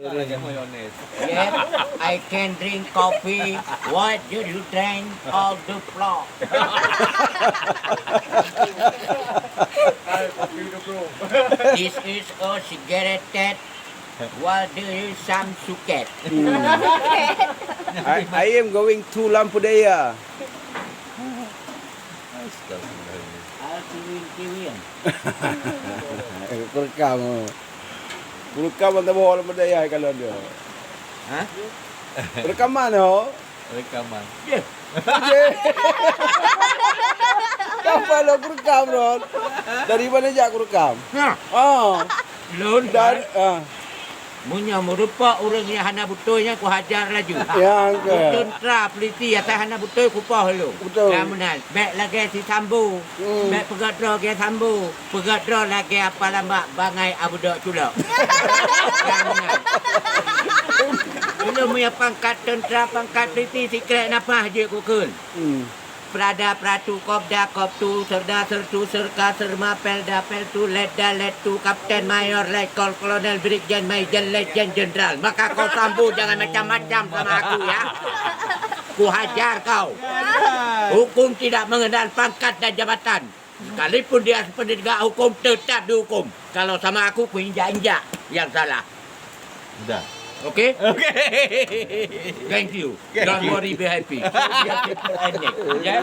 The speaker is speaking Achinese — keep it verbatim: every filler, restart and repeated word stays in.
Lagèe mayones. Yes, I can drink coffee. What do you drink? All the floor. This is a cigarette. What do you some suket? I, I am going to Lampu Daya. Astagfirullahaladzim. Aku ingin kiwin. Kurekam. Kurekam mantap boh Lampu Daya kalau dia. Hah? Rekaman ho. Rekaman. Ye. Ye. Kapan lo kurekam, Ron? Dari mana jak kurekam? Nah. Ah. Lôn dari, ah. Meunyoe meurumpok ureueng nyang hana beutôi nyan, kuhajar laju. Nyang keuh. Teuntara, polisi, asai hana beutôi kupoh lôn. Betul. Nyang meunan, bèk lagèe si Sambo. Hmm. Bèk peugah droe lagèe Sambo. Peugah droe lagèe apa lambak bangai Abu Dok Culok. Nyang meunan. Ulôn meunyoe pangkat teuntara, pangkat polisi, sikrek nafah jeuet kukheun. Hmm. Prada, pratu, kobda, kobtu, serda, sertu, serka, serma, pelda, peltu, letda, lettu, kapten, mayor, letkol, kolonel, brigjen, maijen, letjen, jenderal. Maka kau Sambo jangan macam-macam sama aku, ya. Kuhajar kau. Hukum tidak mengenal pangkat dan jabatan. Sekalipun dia penegak hukum, tetap dihukum. Kalau sama aku, kuinjak-injak yang salah. Udah. Oke? Oke. Thank you. Thank you. Don't worry, be happy. Ya.